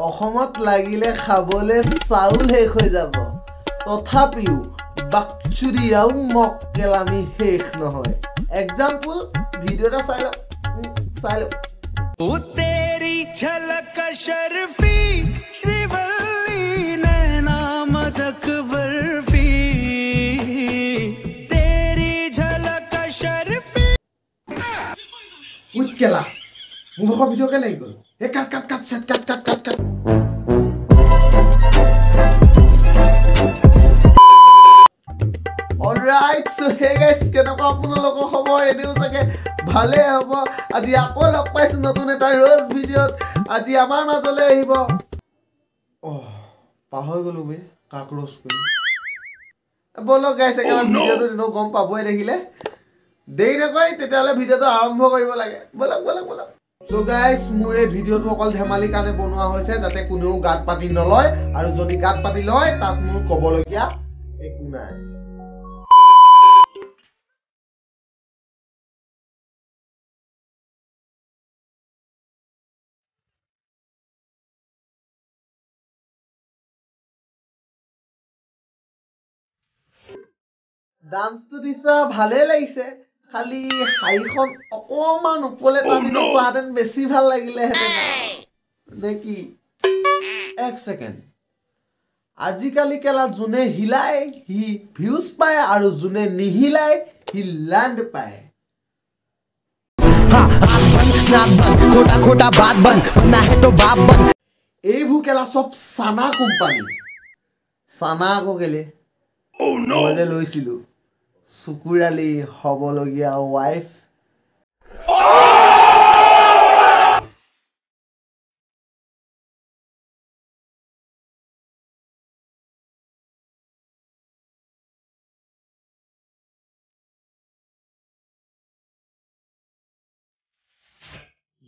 অসমত লাগিলে খাবলৈ চাউল শেষ হৈ যাব, তথাপিও বাকচুৰিয়াও মক্কেলামি শেষ নহয়। এক্সাম্পল ভিডিঅ' এটা চাই লওক, চাই লওক। কেলা মোৰ ভাষৰ ভিডিঅ' কেনে লাগি গ'ল? এই কাট কাট কাট চেট কাট কাট কাট কাট। অলৰাইট, চ' হে গাইছ, কেনেকুৱা আপোনালোকৰ খবৰ? এনেও চাগে ভালেই হ'ব। আজি আকৌ লগ পাইছোঁ নতুন এটা ৰ'জ ভিডিঅ'ত। আজি আমাৰ মাজলৈ আহিব, অহ পাহৰি গ'লো বে কাক ৰ'জ কৰিম। ব'লক গাইছ, একেবাৰে ভিডিঅ'টো এনেও গম পাবই দেখিলে। দেৰি নকৰি তেতিয়াহ'লে ভিডিঅ'টো আৰম্ভ কৰিব লাগে। ব'লক ব'লক ব'লক। চ' গাইছ, মোৰ এই ভিডিঅ'টো অকল ধেমালিৰ কাৰণে বনোৱা হৈছে, যাতে কোনেও গাত পাতি নলয়, আৰু যদি গাত পাতি লয় তাত মোৰ ক'বলগীয়া একো নাই। ডান্সটো দিছা ভালেই লাগিছে, খালি শাৰীখন অকণমান ওপৰলৈ টানি নচাহেঁতেন বেছি ভাল লাগিলেহেঁতেন নে কি? এক ছেকেণ্ড, আজিকালি কেলা যোনে হিলাই সি ভিউজ পায়, আৰু যোনে নিহিলাই সি লেণ্ড পায়। এইবোৰ কেলা চব চানা কোম্পানী। চানা আকৌ কেলে মই যে লৈছিলো চুকুৰালি হ'বলগীয়া ৱাইফ।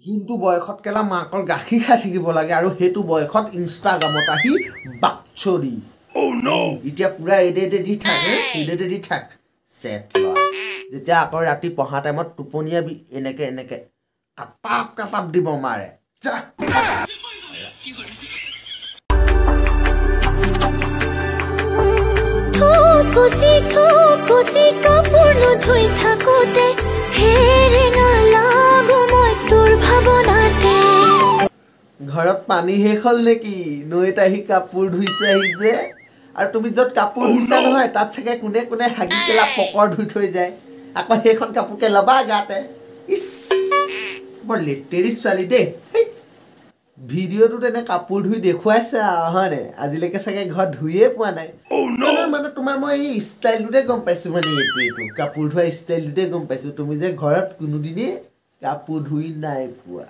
যোনটো বয়সত কেলা মাকৰ গাখীৰ খাই থাকিব লাগে, আৰু সেইটো বয়সত ইনষ্টাগ্ৰামত আহি বাকচৰি। এতিয়া পুৰা এডে দি থাক, এডে দি থাক চেট লোৱা। যেতিয়া আকৌ ৰাতি পঢ়া টাইমত টোপনিয়াবি, এনেকে এনেকে কাটাপ কাটাপ দিব মাৰে। ঘৰত পানী শেষ হ'ল নেকি? নৈত আহি কাপোৰ ধুইছে আহি যে, আৰু তুমি য'ত কাপোৰ ধুইছা নহয় তাত চাগে কোনে কোনে হাগি কেলা পকৰ ধুই থৈ যায়, আকৌ সেইখন কাপোৰকে ল'বা গাতে। ইছ, বৰ লেতেৰী ছোৱালী দেই। ভিডিঅ'টোত এনে কাপোৰ ধুই দেখুৱাইছে আৰু হয়নে? আজিলৈকে চাগে ঘৰত ধুয়ে পোৱা নাই। মানে তোমাৰ মই এই ষ্টাইলটোতে গম পাইছোঁ, মানে এইটো এইটো কাপোৰ ধোৱা ষ্টাইলটোতে গম পাইছোঁ তুমি যে ঘৰত কোনোদিনেই কাপোৰ ধুই নাই পোৱা।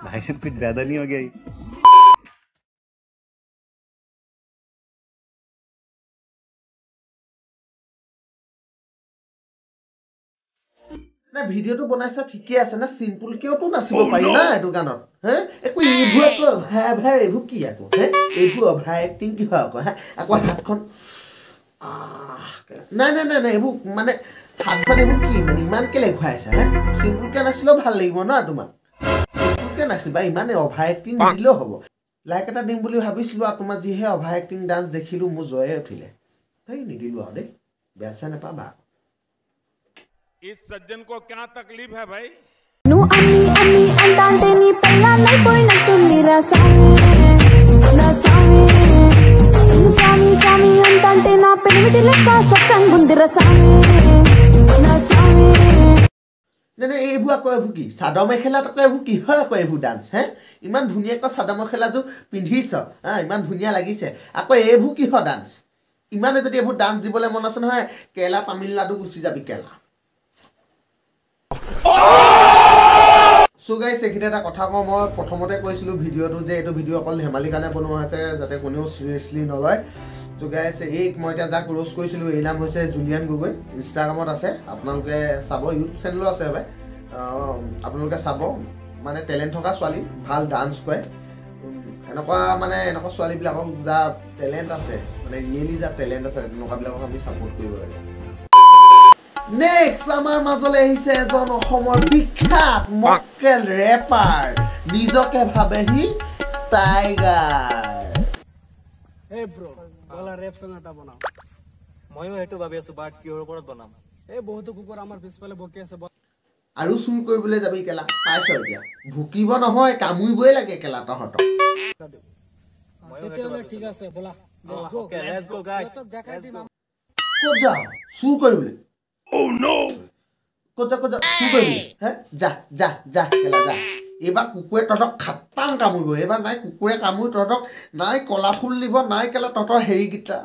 भाई साहब कुछ ज्यादा नहीं हो गया? না ভিডিঅ'টো বনাইছা ঠিকে আছে না, চিম্পুলকেওতো নাচিব পাৰি না এইটো গানত। হে একো এইবোৰ আকৌ অভাৰ এইবোৰ কি আকৌ? হে এইবোৰ অভাৰ এক্টিং কি হয় আকৌ? হে আকৌ হাতখন নাই নাই নাই নাই এইবোৰ মানে হাতখন এইবোৰ কি মানে ইমান কেলে ঘূৰাইছা? হে চিম্পুলকে নাচিলেও ভাল লাগিব ন তোমাক, চিম্পুলকে নাচিবা, ইমান অভাৰ এক্টিং নিদিলেও হ'ব। লাইক এটা দিম বুলি ভাবিছিলোঁ, আৰু তোমাৰ যিহে অভাৰ এক্টিং ডান্স দেখিলোঁ মোৰ জয়ে উঠিলে, সেই নিদিলোঁ আৰু দেই, বেয়া চেয়া নাপাবা। इस सज्जन को क्या तकलीफ है भाई? नु अम्मी अम्मी अंटांटे नी पल्ला नहीं कोई नट्टुंदिरा सामी ना सामी सामी सामी अंटांटे ना पेनिमिటి లెక్క సక్కంగుందిరా సామి ना सामी। নাই নাই এইবোৰ আকৌ এইবোৰ কি চাদৰ মেখেলাত আকৌ এইবোৰ কি হয় আকৌ এইবোৰ ডান্স? হে ইমান ধুনীয়াকৈ চাদৰ মেখেলাযোৰ পিন্ধিছ, হা ইমান ধুনীয়া লাগিছে, আকৌ এইবোৰ কি হয় ডান্স? ইমানে যদি এইবোৰ ডান্স দিবলৈ মন আছে নহয়, কেৰেলা তামিলনাডু গুচি যাবি কেলা। চ' গাইছ, এইখিনিতে এটা কথা কওঁ, মই প্ৰথমতে কৈছিলোঁ ভিডিঅ'টো যে এইটো ভিডিঅ' অকল ধেমালিৰ কাৰণে বনোৱা হৈছে, যাতে কোনেও চিৰিয়াছলি নলয়। চ' গাইছ, এই মই এতিয়া যাক ৰ'জ কৰিছিলোঁ এই নাম হৈছে জুলিয়ান গগৈ, ইনষ্টাগ্ৰামত আছে, আপোনালোকে চাব, ইউটিউব চেনেলো আছে ভাই, আপোনালোকে চাব। মানে টেলেণ্ট থকা ছোৱালী, ভাল ডান্স কৰে, এনেকুৱা মানে এনেকুৱা ছোৱালীবিলাকক যাৰ টেলেণ্ট আছে, মানে ৰিয়েলি যাৰ টেলেণ্ট আছে তেনেকুৱাবিলাকক আমি ছাপোৰ্ট কৰিব লাগে। নেক্সট আমাৰ মাজলৈ আহিছে এজন অসমৰ বিখ্যাত মক্কেল ৰেপাৰ, নিজকে ভাবে সি টাইগাৰ। এই ব্ৰ, বলা ৰেপ সং এটা বনাও। ময়ো সেইটো ভাবি আছো, বাট কিহৰ ওপৰত বনাম? এই বহুতো কুকুৰ আমাৰ পিছফালে বকি আছে। আৰু চুৰ কৰিবলৈ যাবি কেলা, পাইছ এতিয়া ভুকিব নহয় কামুৰিবই লাগে কেলা তহঁতক। তেতিয়াহ'লে ঠিক আছে, বলা। Let's go guys. ক'ত যাওঁ চুৰ কৰিবলৈ? ক'ত যা, ক'ত যা চুৰ কৰিবলৈ? হে যা যা যা কেলা যা। এইবাৰ কুকুৰে তহঁতক খাটাং কামুৰিব। এইবাৰ নাই কুকুৰে কামুৰি তহঁতক নাই কলা ফুল দিব, নাই কেলা তহঁতৰ হেৰিকেইটা।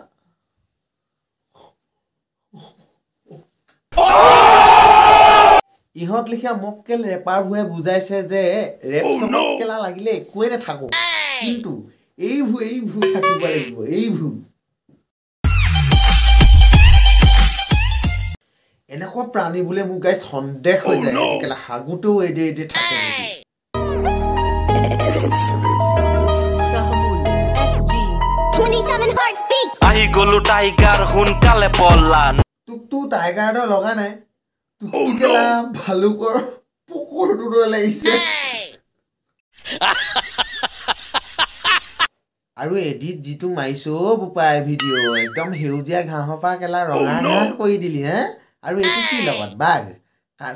ইহঁত লিখীয়া মক্কেল ৰেপাৰবোৰে বুজাইছে যে ৰেপ চঙত কেলা লাগিলে একোৱে নাথাকো, কিন্তু এইবোৰ এইবোৰ থাকিব লাগিব, এইবোৰ। এনেকুৱা প্ৰাণী বোলে মোৰ গাইজ সন্দেহ হৈ যায়, কেলা হাগোতেও এদে এদে থাকে নেকি। আহি গলো টাইগাৰ, সোনকালে পলা। তোকতো টাইগাৰ লগা নাই, তোকতো কেলা ভালুকৰ পকৰটোৰ দৰে লাগিছে। আৰু এডিট যিটো মাৰিছো বোপাই ভিডিঅ', একদম সেউজীয়া ঘাঁহৰ পৰা কেলা ৰঙা ঘাঁহ কৰি দিলি হে। আৰু এইটো কি লগত বাঘ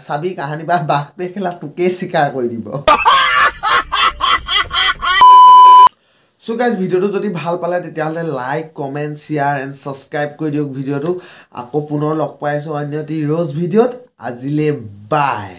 চাবি কাহানি বা বাঘটোৱে কেলা তোকেই চিকাৰ কৰি দিব। চ' গাইজ, ভিডিঅ'টো যদি ভাল পালে তেতিয়াহ'লে like, comment, share and subscribe কৰি দিয়ক ভিডিঅ'টো। আকৌ পুনৰ লগ পাইছোঁ অন্য এটি ৰ'জ ভিডিঅ'ত। আজিলৈ বাই।